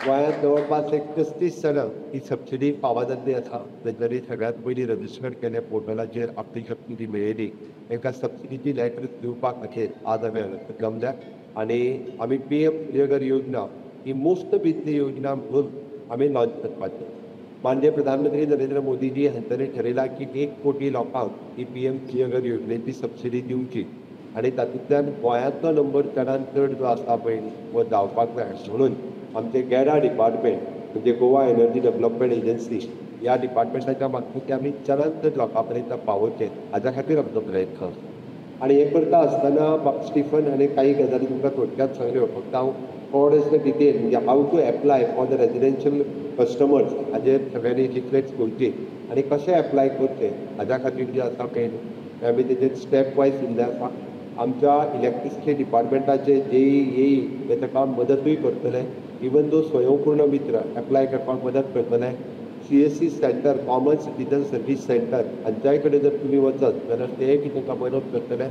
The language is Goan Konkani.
गोंयांत जवळपास एक 35 जाणां ही सबसिडी फावो जाल्ली आसा. तेंच्यांनी सगळ्यांत पयलीं रजिस्टर केलें, पोर्टलाचेर आपली सबसिडी मेळयली. तांकां सबसिडीची लॅटर दिवपा खातीर आज आमी हांगा जमल्या आनी आमी पीएम सूर्यघर योजना ही मुफ्त बिजली योजना म्हणून आमी लॉन्च करपाची. माननीय प्रधानमंत्री नरेंद्र मोदीजी हांच्यांनी ठरयलां की 1 कोटी लोकांक ही पीएम सूर्यघर योजनेची सबसिडी दिवची आनी तातूंतल्यान गोंयांतलो नंबर चडान चड जो आसा पळय हो जावपाक जाय म्हणून आमचे गेडा डिपार्टमेंट म्हणजे गोवा एनर्जी डेव्हलपमेंट एजन्सी ह्या डिपार्टमेंटाच्या मार्फत आमी चडान चड लोकां पर्यंत पावोवचें हाज्या खातीर आमचो प्रयत्न आसा. आनी हें करता आसतना बाब स्टिफन हाणें काही गजाली तुमकां थोडक्यात सांगल्यो. फक्त हांव थोडेशें डिटेल म्हणजे how to apply for the residential customers हाजेर सगळ्यांनी लिफलेट्स घेवची आनी कशें एप्लाय करचें हाज्या खातीर जें आसा पळय आमी तेजेर स्टेप वायज दिल्लें आसा. आमच्या इलेक्ट्रिसिटी डिपार्टमेंटाचे जेई एई हे ताका मदतूय करतले. इवन दो स्वयंपूर्ण मित्र एप्लाय करपाक मदत करतले. CSC centre, common citizen service centre हांच्याय कडेन जर तुमी वचत जाल्यार तेय बी तांकां मदत करतले.